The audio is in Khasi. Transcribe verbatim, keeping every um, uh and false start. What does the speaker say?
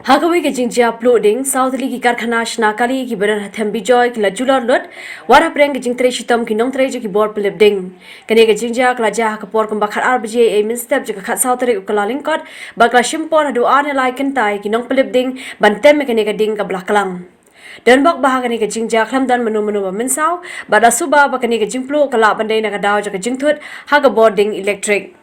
Ha kawei ka jingjia pluh ding, saw tylli ki karkhana shna kali kiba don ha Them Bijoy ki la julor lut, wat hapdeng ka jingtrei shitom ki nongtrei jong ki bor pynlip ding. Kane ka jingjia ka la jia ha ka por kumba khatar baje ei mynstep jong ka khatsaw tarik u Kyllalyngkot, bad ka la shim por haduh ar ne lai kynta ïa ki nongpynlip ding ban tem ïa kane ka ding kaba la klang. Donbok ba ha kane ka jingjia khlem don mano mano ba mynsaw, bad la suba ba kane ka jingpluh ka lah ban dei na ka daw jong ka jingthut ha ka bor ding elektrik.